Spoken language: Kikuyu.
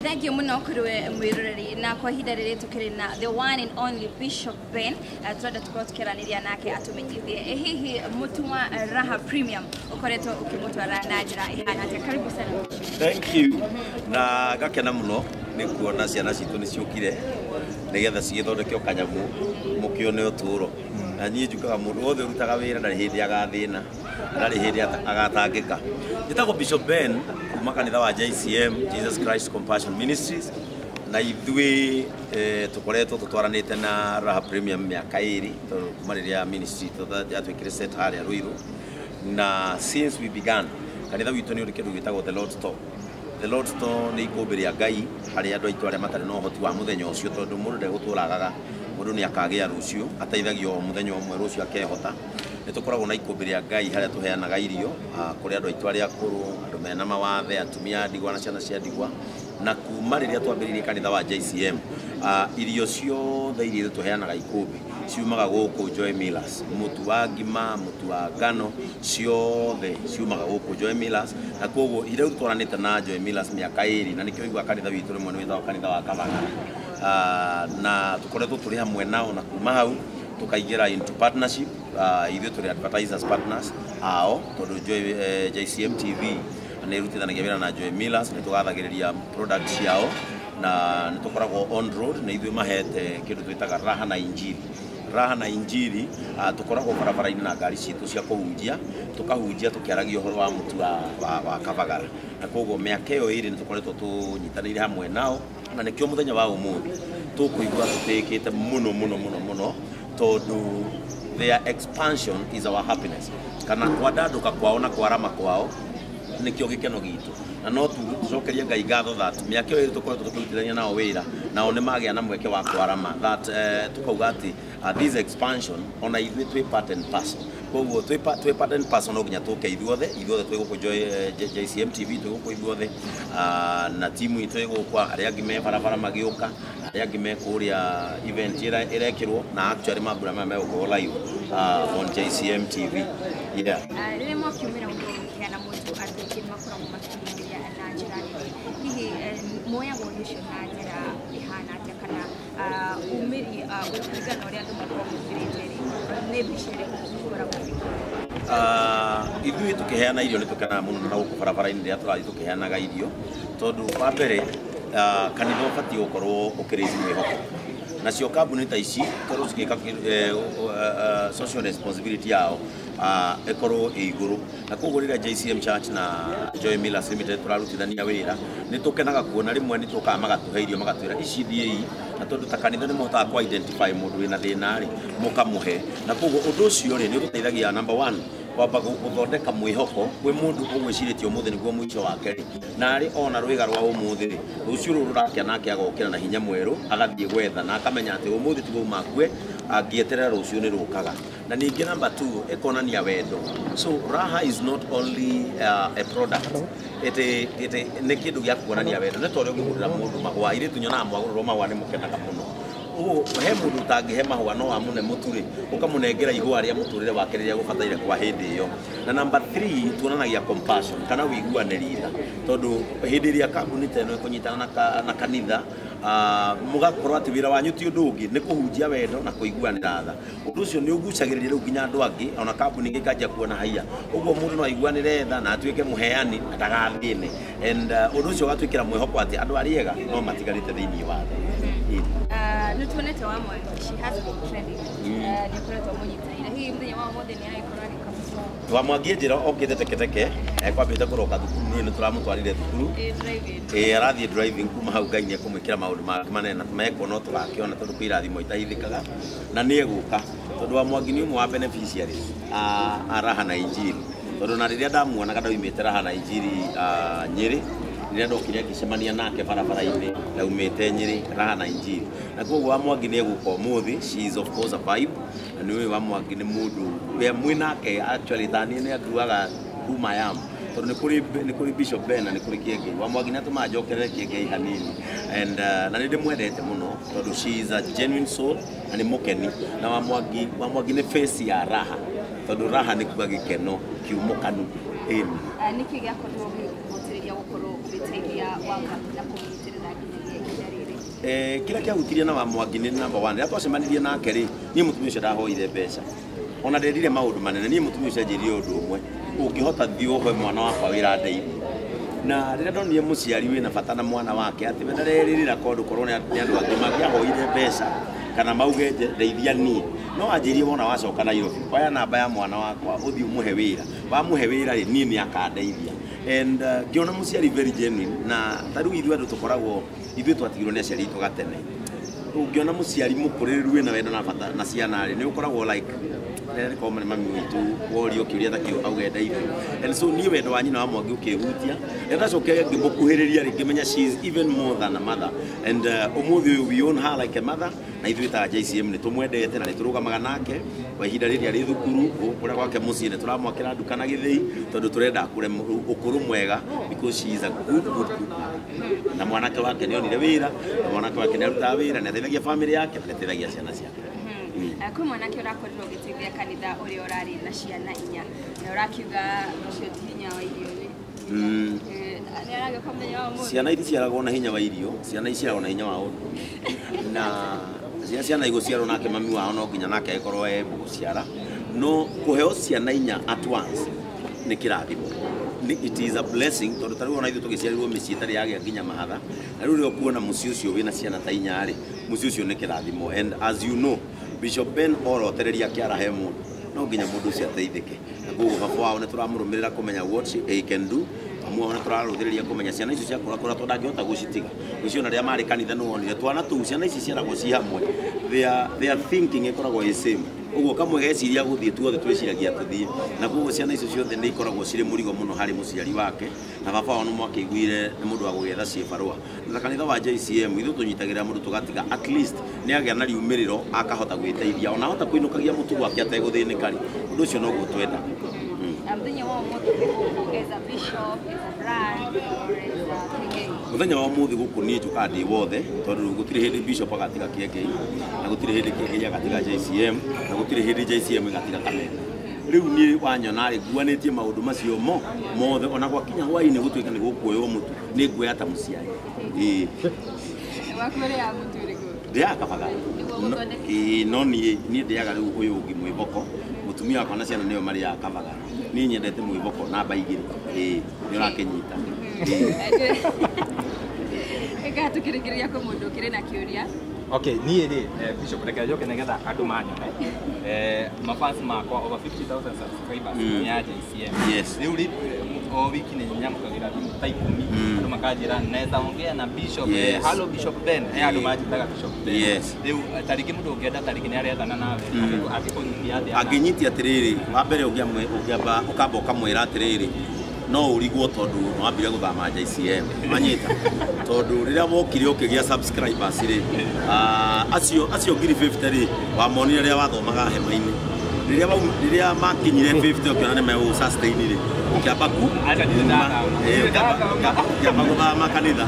Thank you muno kuri we mwiroreri, na kwa ihinda rĩrĩ tũkĩrĩ na the one and only Bishop Ben. Turenda tukorwo tukĩaranĩria nake atũmenyithie hihi mũtu wa Raha Premium ũkoretwo ũkĩmũtwara na njĩra ĩhana atĩa. Karibu sana, Bishop. Thank you. Na ngakena muno nĩ kuona ciana citũ nĩ ciũkire nĩgetha cigĩthondeke o kanyamũ mũkĩone ũtũũro. Na niĩ njugaga mũndũ wothe ũrutaga wĩra ndarĩ hĩndĩ agathĩna, ndarĩ hĩndĩ agatangĩka. Njĩtagwo Bishop Ben kuma kanitha wa JCM, Jesus Christ Compassion Ministries, na ithuĩ tũkoretwo tũtwaranĩte na Raha Premium mĩaka 2, tondũ kuma rĩrĩa ministry yatuĩkire set harĩa Ruiru. Na since we began, kanitha witũ nĩ ũrĩ kĩndũ gĩtagwo The Lord's Store. The Lord's Store nĩ ikũmbĩ rĩa Ngai harĩa andũ aitũ arĩa matarĩ na ũhoti wa mũthenya ũcio, tondũ mũndũ ndegũtũra agaga, mũndũ nĩ akagĩa rũciũ, ateithagio o mũthenya ũmwe, rũciũ akehota. Nĩ tũkoragwo na ikũmbĩ rĩa Ngai harĩa tũheanaga irio kũrĩ andũ aitũ arĩa akũrũ, andũ mena mawathe, atumia a ndigwa na ciana cia ndigwa. Na kuma rĩrĩa twambĩrĩirie kanitha wa JCM, irio ciothe iria ithuĩ tũheanaga ikũmbĩ ciumaga gũkũ Joy Millers. Mũtu wa ngima, mũtu wa ngano, ciothe ciumaga gũkũ Joy Millers. Na koguo rĩu tũtwaranĩte na Joy Millers mĩaka 2, na nĩkĩo ũiguaga kanitha witũ rĩmwe nĩ wĩtagwo kanitha wa Kabagara. Na tũkoretwo tũrĩ hamwe nao, na kuma hau tukaingĩra into partnership. Ithuĩ tũrĩ advertisers partners ao, tondũ JCM TV nĩ ĩrutithanagia wĩra na Joy Millers, nĩ tũgathagĩrĩria product ciao na nĩ tũkoragwo on road. Nĩ ithuĩ mahete kĩndũ twĩtaga Raha na Injili. Raha na Injili, tũkoragwo barabara-inĩ na ngari citũ cia kũhunjia, tũkahunjia tũkĩaragia ũhoro wa mũtu wa Kabagara. Na koguo mĩaka ĩyo 2 nĩ tũkoretwo tũnyitanĩire hamwe nao, na nĩkĩo mũthenya wa ũmũthĩ tũkũigua tũtĩĩkĩte mũno mũno mũno mũno, tondũ their expansion is our happiness, kana kwandandũka kwao na kwarama kwao nĩkĩo gĩkeno gitũ. Na no tũcokerie Ngai ngatho that mĩaka ĩyo 2 tũkoretwo tũkĩrutithania nao wĩra, nao nĩ magĩa na mweke wa kwarama, that tukauga atĩ this expansion ona ithuĩ twĩ part and parcel. Koguo twĩ part and parcel, no nginya tũke ithuothe, ithuothe twĩ gũkũ Joy, JCM TV twĩ gũkũ ithuothe, na timu itũ ĩ gũkũ, arĩa angĩ me barabara magĩũka, arĩa angĩ me kũrĩa event ĩrekĩrwo. Na actually mambura maya megũkorwo live on JCM TV, yeah. Rĩrĩa mwakiumĩra gũkorwo mũkĩheana mũtu, andũ aingĩ nĩ makoragwo makĩyumĩria na njĩra nene. Hihi moyagwo ũndũ ũcio na njĩra ĩhana atĩa, kana umĩri kũringana na ũrĩa andũ makoragwo maumĩrĩte rĩ, nĩ mbica ĩrĩkũ ũkoragwo ĩgĩkĩrwo? Ithuĩ tũkĩheana irio nĩ tũkenaga mũno na gũkũ barabara-inĩ rĩrĩa tũrathiĩ tũkĩheanaga irio, tondũ wa mbere, kanitha ũbatiĩ gũkorwo ũkĩraise mwĩhoko. Nacio kambuni ta ici ikorwo cigĩka social responsibility yao, ĩkorwo ĩ igũrũ. Na koguo rĩrĩa JCM Church na Joy Millers Limited tũrarutithania wĩra, nĩ tũkenaga kuona rĩmwe nĩ tũkaga magatũhe irio, magatwĩra ici thiĩi, na tondũ ta kanitha nĩ mũhotaga ku identify mũndũ wĩna thĩna rĩ, mũkamũhe. Na koguo ũndũ ũcio rĩ, nĩ ũtũteithagia number one kwamba gũthondeka mwĩhoko kwĩ mũndũ ũgwĩcirĩtie ũmũthĩ nĩguo mũico wake rĩ, na arĩ ona rwĩga rwa ũmũthĩ rĩ, rũciũ rũrũ rũrakĩa nake agokĩra na hinya mwerũ, agathiĩ gwetha na akamenya atĩ ũmũthĩ tiguo uma akue, angĩeterera rũciũ nĩ rũkaga. Na ningĩ number two, ĩkonania wendo. So Raha is not only a product, it nĩ kĩndũ gĩa kuonania wendo. Nĩ ta ũrĩa ũngĩgũrĩra mũndũ mahũa, airĩtu nyonaga mwagũrĩrwo mahũa nĩ mũkenaga mũno. Ũguo he mũndũ ũtangĩhe mahũa, no amũne mũtu rĩ, ũkamũnengera ihũa rĩa mũtũrĩre wake rĩrĩa gũbataire kwa hĩndĩ ĩyo. Na number three, tuonanagia compassion kana ũiguanĩri tha, tondũ hĩndĩ ĩrĩa kambuni ta ĩno ĩkũnyitana na kanitha, mũgakorwo atĩ wĩra wanyu ti ũndũ ũngĩ nĩ kũhunjia wendo na kũiguanĩra tha, ũndũ ũcio nĩ ũgucagĩrĩria rĩu nginya andũ angĩ, ona kambuni ĩngĩ ĩkanjia kuona haiya ũguo mũndũ no aiguanĩre tha na atuĩke mũheani na ndagathĩne, and ũndũ ũcio ũgatwĩkĩra mwĩhoko atĩ andũ arĩa ega no matigarĩte thĩinĩ wa thĩ. Nĩ tuonete wa Mwangi, she has been trending. Nĩ akoretwo mũnyitanĩire, hihi mũthenya wa ũmũthĩ nĩ aragĩkorwo agĩka? Wa Mwangi njĩra okĩte teketeke, ekwambĩte kũroka thukuru, niĩ nĩ tũramũtwarire thukuru. Ĩ driving. Ĩ arathiĩ driving. Kuma hau Ngai nĩ ekũmwĩkĩra maũndũ mangĩ manene na mekwo no tũgakĩona, tondũ kwĩ irathimo itahithĩkaga na nĩ egũka, tondũ wa Mwangi nĩ ũmwe wa beneficiaries a Raha na Injili, tondũ na rĩrĩa ndamuonaga ndaumĩte Raha na Injili, Nyĩrĩ, rĩrĩa ndokire ngĩcemania nake barabara-inĩ ndaumĩte Nyĩrĩ Raha na Injili. Na koguo wa Mwangi nĩ egũka ũmũthĩ. She is of course a vibe, na nĩ ũĩ wa Mwangi nĩ mũndũ we mwĩ nake actually taniĩ nĩ anguaga whom I am, tondũ nĩ kũrĩ Bishop Ben na nĩ kũrĩ Kĩengei. Wa Mwangi nĩ atũmaga njokerere Kĩengei hanini, and na nĩ ndĩmwendete mũno tondũ she is a genuine soul na nĩ mũkeni. Na wa Mwangi nĩ face ya Raha, tondũ Raha nĩ kuga gĩkeno kiumũkanu, ĩni. Nĩkĩ gĩakorirwo gĩgũkũhotithia gũkorwo ũgĩteithia wa Mwangi na kũmũnyitĩrĩra Kĩrĩa kĩahutirie na wa Mwangi nĩ number 1 rĩrĩa twacemanirie nake rĩ, niĩ mũtumia ũcio ndahoire mbeca ona ndendire maũndũ manene. Niĩ mũtumia ũcio anjĩrire ũndũ ũmwe, ũngĩhota thiĩ ũhe mwana wakwa wĩra ndeithie. Na rĩrĩa ndonire mũciari wĩna bata na mwana wake atĩ we ndarerĩrĩra kondũ korwo nĩ andũ angĩ mangĩahoire mbeca kana mauge ndeithia niĩ, no anjĩrie wona wacoka Nairobi oya namba ya mwana wakwa ũthiĩ ũmũhe wĩra, wamũhe wĩra rĩ niĩ nĩ akandeithia. And ngĩona mũciari very genuine. Na ta rĩu ithuĩ andũ tũkoragwo ithuĩ twatigirwo nĩ aciari aitũ gatene, ũngĩona mũciari mũkũrĩrĩru wĩna wendo na bata na ciana rĩ, nĩ ũkoragwo like rĩrĩa nĩ mami witũ worio kĩũria ta kĩu auge ndeithia. And so niĩ wendo wa nyina wa Mwangi ũkĩhutia, rĩrĩa ndacokire ngĩmũkuhĩrĩria rĩ, ngĩmenya she is even more than a mother. And ũmũthĩ ũyũ we own her like a mother. Na ithuĩ ta JCM nĩ tũmwendete na nĩ tũrũgamaga nake kwa ihinda rĩrĩa arĩ thukuru kũrĩa gwake mũciĩ, nĩ tũramwakĩra nduka na gĩthĩi tondũ tũrenda akũre ũkũrũ mwega, because she is a good good good mother. Na mwanake wake nĩ onire wĩra, na mwanake wake nĩ arutaga wĩra, nĩ ateithagia family yake na nĩ ateithagia ciana ciake. Kwĩ mwanake ũrakorirwo ũgĩteithia kanitha ũrĩa ũrarĩ na ciana inya na ũrakiuga ũcio ti hinya wa irio nĩ nĩ aragĩũka mũthenya wa ũmũthĩ. Ciana iticiaragwo na hinya wa irio, ciana iciaragwo na hinya wa ũndũ. Na ciana igũciarwo nake mami wao no nginya nake agĩkorwo e gũciara. No kũheo ciana inya at once nĩ kĩrathimo. It is a blessing tondũ ta rĩu ona ithuĩ tũgĩciarirwo mĩciĩ ĩtarĩ yagĩa nginya mahatha, na rĩu rĩrĩa ũkuona mũciĩ ũcio wĩna ciana ta inya rĩ, mũciĩ ũcio nĩ kĩrathimo. And as you know, Bishop Ben orotereria kĩara he mũndũ, no nginya mũndũ ũcio ateithĩke. Na koguo baba wao nĩ tũramũrũmĩrĩra kũmenya what he can do. Mamu wao nĩ tũrarũthĩrĩria kũmenya ciana icio ciakũra kũra tondũ ndangĩhota gũcitiga. Gũciona rĩrĩa marĩ kanitha nĩ wonire twana tũu, ciana ici ciaragwo ci hamwe, their thinking ĩkoragwo ĩ same. Ũguo kamwe geciria gũthiĩ tuothe twĩciragia tũthiĩ. Na koguo ciana icio ciothe nĩ ikoragwo cirĩ mũrigo mũno harĩ mũciari wake. Na baba wao nĩ mwakĩiguire nĩ mũndũ wa gũgĩetha ciĩbarũa. Na kanitha wa JCM ithuĩ tũnyitagĩrĩra mũndũ tũgatiga at least nĩ agĩa na riumĩrĩro akahota gwĩteithia, ona ahota kũinũkagia mũtu gwake ategũthĩnĩka rĩ, ũndũ ũcio noguo twendaga. Mũthenya wa ũmũthĩ wĩ gũkũ as a bishop, as a brand or as a Kĩengei? Mũthenya wa ũmũthĩ gũkũ niĩ njũkaga ndĩ wothe tondũ gũtirĩ hĩndĩ bishop agatiga Kĩengei, na gũtirĩ hĩndĩ Kĩengei agatiga JCM, na gũtirĩ hĩndĩ JCM ĩgatiga Kameme. Rĩu niĩ wanyona rĩ, nguanĩtie maũndũ macio mo mothe, ona gwakinya hwaĩ-inĩ gũtuĩka nĩ gũkuoywo mũtu, nĩ nguoya ta mũciari. Ĩĩ. Waku ũrĩaga mũtu ũrĩkũ? Ndĩaga kabaga. Nĩguo gũthondeka. Ĩĩ, no niĩ ndĩaga rĩu ũyũ ũngĩ mwĩboko. Mũtumia wakwa na ciana nĩo marĩaga kabaga. Niĩ nyendete mwĩboko namba 2. Ĩĩ, nĩ ũrakĩnyita. Ĩka tũkĩrĩkĩrĩria kwĩ mũndũ ũkĩrĩ na kĩũria. Okay, niĩ rĩ, Bishop, reke njoke nĩgetha andũ manyone. Mafans makwa over 50,000 subscribers nĩ ya JCM. Yes. Rĩu rĩ, o wiki nĩ nyamũkagĩra thimũ ta 10, andũ makanjĩra naweza ongea na Bishop. Yes. Hello Bishop Ben. Andũ manjĩtaga Bishop Ben. Yes. Rĩu tarĩngĩ mũndũ ũngĩenda tarĩngĩ nĩ arethana nawe, angĩkũnyitia atĩa? Angĩnyitia atĩrĩrĩ, wa mbere ũngĩamba ũkamba ũkamwĩra atĩrĩrĩ, no ũrigwo tondũ nĩ wambire gũthama JCM. Wanyita? Tondũ rĩrĩa wokire ũkĩgĩa subscribers rĩ, acio 50,000 rĩ, wamonire rĩrĩa wathomaga hema-inĩ. Rĩrĩa makinyire 50 ũkĩona nĩ megũ sustain rĩ, ũkĩamba ku Acha ndirĩ ndathama. Ũkĩamba gũthama kanitha.